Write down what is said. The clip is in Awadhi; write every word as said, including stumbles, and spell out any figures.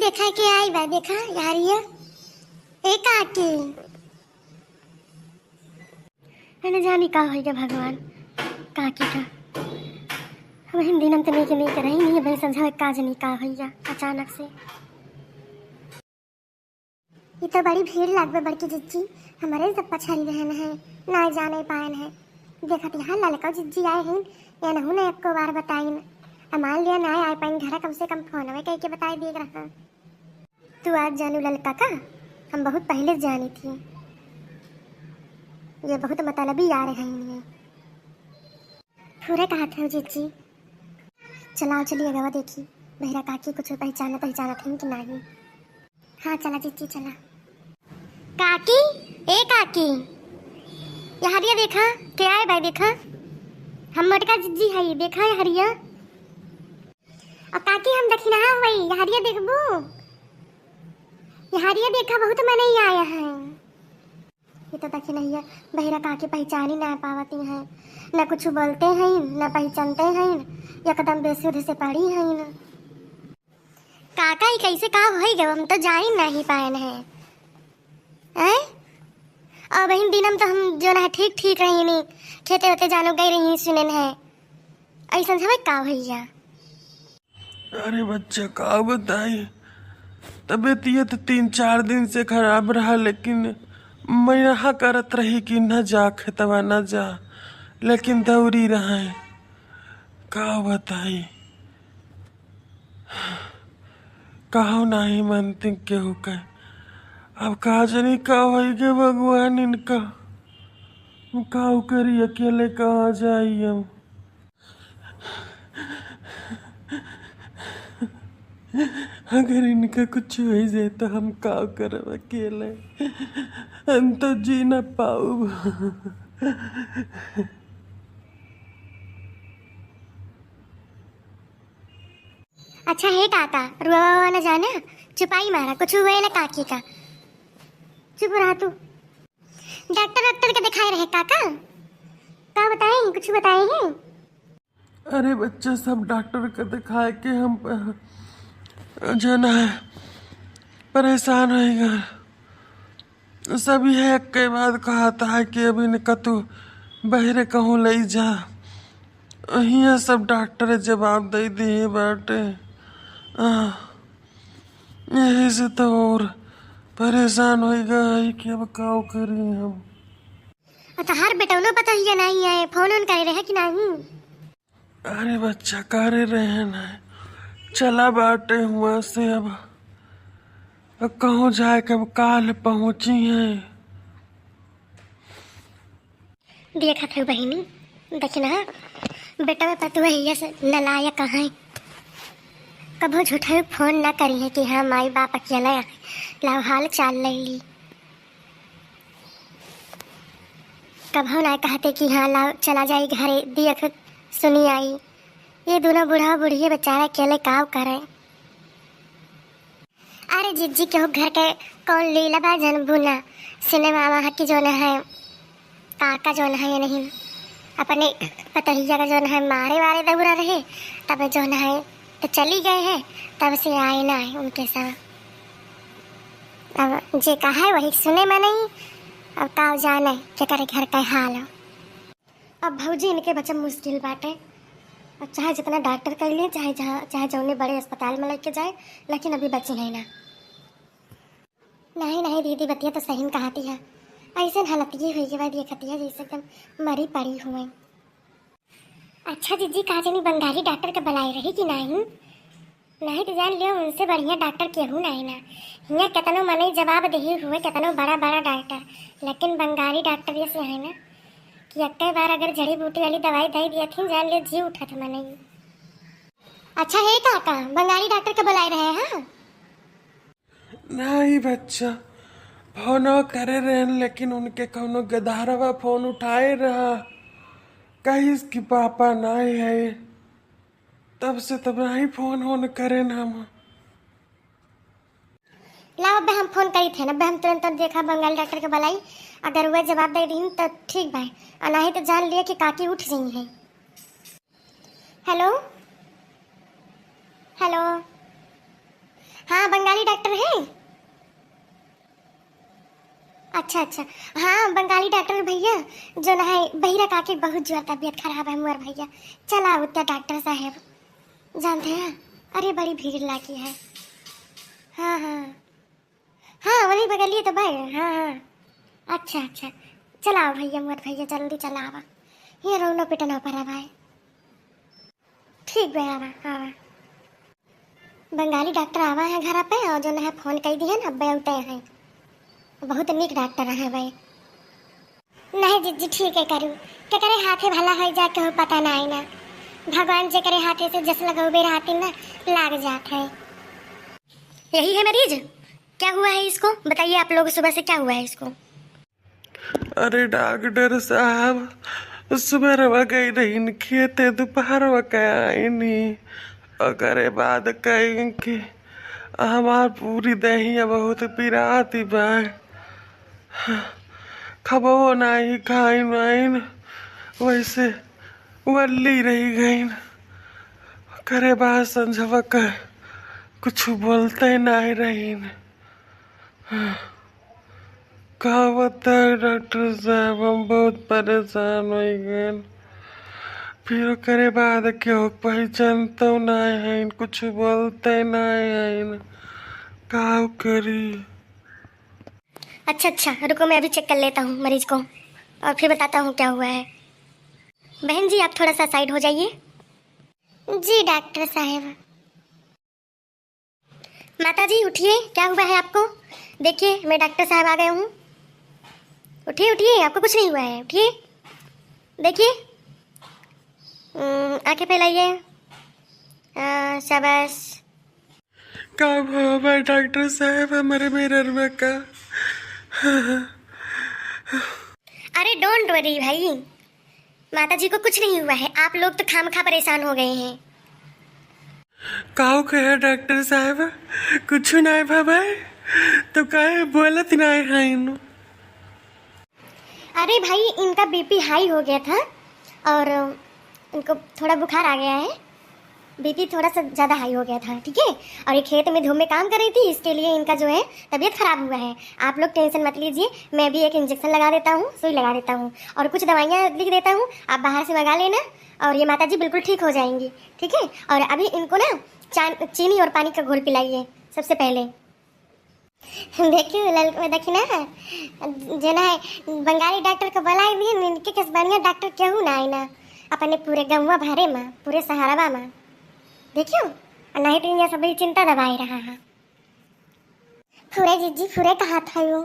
देखा के आई बा, देखा यारिया। ए काकी। अरे जानी का होइगा भगवान, काकी का। अब हम दिनम त नहीं के नहीं के रही नहीं, भाई समझा का जनी का होइगा अचानक से। ये तो बड़ी भीड़ लाग बा बड़की जिज्जी, हमारे सब पछारी रहन है, ना जाने पायन है। देखत यहाँ ललका जिज्जी आए हैं, या नहु ने एको बार बताइन। अब मान लिया ना आए पाइन घर, कम से कम फोन में कह के बताए दिए रहा। तू आज जानू ललका का? हम बहुत पहले जानी थी। ये बहुत मतलबी यार हैं ये। पूरे कहा थे जिज्जी। चलाओ चलिए गवा देखी, बहिरा काकी कुछ पहचाना पहचाना थी कि नहीं। हाँ चला जिज्जी चला। काकी, ए काकी, यहरिया देखा, के आए भाई देखा, हम मोटका जिज्जी हई, देखा यहरिया। और काकी हम दखिनहा हुई, यहरिया देखबू, यहरिया देखा बहुत मनई आया है। ये तो दखिनहिया बहिरा काकी पहचानी ना पावती हैं, न कुछ बोलते हैं, न पहचानते हैं, एकदम बेसुध से पड़ी हैं। काका, ई कैसे का होई गयो? हम तो जाई नहीं पाएन है। हैं? और बहिन, दिनम तो हम जो ना ठीक ठीक रही नहीं, खेते होते जानो गई रही सुनेन है। ऐसन से का भैया? अरे बच्चा, का बताई, तबीयत ये तो तीन चार दिन से खराब रहा, लेकिन मैं यहाँ करत रही कि न जा खेतवा, न जा, लेकिन दौरी रहे। का बताई, कहो नाही मानती केहू के। अब का जानी का होई गे भगवान इनका। हम का करी, अकेले कहाँ जाई हम? अगर इनका कुछ हो जाए तो हम का करब अकेले? हम तो जी ना पाऊब। अच्छा हे काका, रुआ न जाना, चुपाई मारा, कुछ हुए ना काकी का। चुप रहा तू। डॉक्टर, डॉक्टर के दिखाए रहे काका? का बताए, कुछ बताए हैं? अरे बच्चा, सब डॉक्टर के दिखाए के हम प-, जो ना है, परेशान होइगा। सब यह एक के बाद कहत है कि अब इनका तू बहरे कहूँ ले जा। हियाँ सब डॉक्टर जवाब दे दिए बाटे। आह, यही से तो और परेशान होइगा है कि अब का करी हम। और तोहार बेटौनो पतोहिया नहीं आए, फोन उन करे रहे कि नहीं? अरे बच्चा, करे रहे ना, चला बाटे हुआ से अब, अब कहूँ जाए के, अब काल पहुँची है। देखत है बहिनी, देखी ना, बेटा में पतुआ हिया से नलायक है, कभो झूठा फोन ना करी है कि हाँ माई बाप अकेला है, लाओ हाल चाल ले ली। कभो ना कहते कि हाँ लाओ चला जाई घरे, देख सुनी आई। ये दोनों बूढ़ा बूढ़िए बेचारा अकेले काव करे। अरे जिज्जी, केहू घर के कौन लीला बा जनबू ना। सिनेमा वहाँ की जोन है, काका जोन है ये नहीं, अपने पतोहिया का जोन है मारे वारे दौरा रहे, तब जोन है तो चली गए हैं, तब से आए ना है उनके साथ। अब जे कहा है वही सुने में नहीं। अब का जाने केकर घर का हाल हो। अब भौजी इनके बचब मुश्किल बाटे। अब चाहे जितना डॉक्टर कर लिए, चाहे जहाँ, चाहे जौने बड़े अस्पताल में लेके जाए, लेकिन अभी बची नहीं ना। नहीं, नहीं दीदी, बतिया तो सही में कहती है। ऐसे हालत ये हुई के बाद ये खतिया जैसे एकदम मरी पड़ी हुए। अच्छा जिज्जी, का जानी बंगाली डॉक्टर के बुलाए रही कि नहीं? नहीं तो जान लियो, उनसे बढ़िया डॉक्टर केहू नहीं ना। हियाँ केतनो मनई जवाब देही हुए, केतनो बड़ा बड़ा डॉक्टर, लेकिन बंगाली डॉक्टर ये से है ना कि एक बार अगर जड़ी बूटी वाली दवाई दे दिया थी, जान लियो जी उठत मनई। अच्छा हे काका, बंगाली डॉक्टर के बुलाए रहे हैं? नहीं बच्चा, फोन करे रहन, लेकिन उनके कौनो गदहरवा फोन उठाए रहा, कहिस कि पापा नहीं है, तब से तब नहीं फोन वोन करेन हम। लाओ, अबे हम फोन करी थे ना, अबे हम तुरंत, तुरंत देखा बंगाली डॉक्टर के बुलाई, अगर वह जवाब दे दीन तो ठीक बा, और नहीं तो जान लिया कि काकी उठ गई है। हेलो, हेलो, हाँ बंगाली अच्छा, अच्छा। हाँ, बंगाली डॉक्टर भैया, जौन है, बहिरा काकी बहुत जोर तबीयत खराब है मोर भैया। चला उत्ते डॉक्टर साहेब, जानते हैं, अरे बड़ी भीड़ लागी है। हाँ, हाँ, हाँ, वही बगलिए तो भाई। हाँ, हाँ, अच्छा, अच्छा, चलाओ भैया, मोर भैया, जल्दी चलावा। ये रौनो पिटना पड़ा भाई। ठीक बे, आवा, आवा। बंगाली डॉक्टर आवा है घर पे, और जौन है फोन कई दिहन, अब्बे उठे हैं। बहुत नीक डॉक्टर है भाई। नहीं जीजी, ठीक है करू। केकरे हाथे भला है जा, केहू पता ना आई ना। भगवान जेकरे हाथे से जस लगौबे रहती ना, लाग जात है। यही है मरीज? क्या हुआ है इसको? बताइए आप लोग, सुबह से क्या हुआ है इसको? अरे डॉक्टर साहब, सुबह रवा गई रहीन खेते, दोपहर के आईनी, ओकरे बाद कहीं कि हमार पूरी दहिया बहुत पिराती बा, खबो नाही खाइन वाइन, वैसे वल्ली रही गईन। ओकरे बाद संझवा का कुछ बोलते नाही रहीन। का बताई डॉक्टर साहब, हम बहुत परेशान हो गए। फिर ओकरे बाद केहू पहचानतो ना है, कुछ बोलते ना है, का करी? अच्छा, अच्छा, रुको, मैं अभी चेक कर लेता हूँ मरीज को और फिर बताता हूँ क्या हुआ है। बहन जी, आप थोड़ा सा साइड हो जाइए। जी डॉक्टर साहब। माता जी, उठिए, क्या हुआ है आपको? देखिए, मैं डॉक्टर साहब आ गया हूँ। उठिए, उठिए, आपको कुछ नहीं हुआ है, उठिए। देखिए, हम्म, आंखें फैलाइए। हाँ, शाबाश। का भवा डॉक्टर साहब, हमारे मेहररुआ का? अरे don't worry भाई, माता जी को कुछ नहीं हुआ है, आप लोग तो खामखा परेशान हो गए हैं। काऊ कहे डॉक्टर साहब, कुछ ना भवा, तो काहे बोलत ना है? अरे भाई, इनका बीपी हाई हो गया था और इनको थोड़ा बुखार आ गया है, बीपी थोड़ा सा ज़्यादा हाई हो गया था, ठीक है। और ये खेत में धूप में काम कर रही थी, इसके लिए इनका जो है तबीयत ख़राब हुआ है। आप लोग टेंशन मत लीजिए, मैं भी एक इंजेक्शन लगा देता हूँ, सुई लगा देता हूँ और कुछ दवाइयाँ लिख देता हूँ, आप बाहर से मंगा लेना और ये माता जी बिल्कुल ठीक हो जाएंगी, ठीक है। और अभी इनको ना चान चीनी और पानी का घोल पिलाइए सबसे पहले। देखियो ललकवा, देखी ना, जे ना है, बंगाली डॉक्टर को बुलाई दिए, इनके कस बढ़िया डॉक्टर केहू ना आई ना, अपने पूरे गौवा भरे मा, पूरे शहरवा मा। देखियो, और नहीं तो यहाँ सब चिंता दबाई रहा है। फुरे जीजी, फुरे कहा था वो।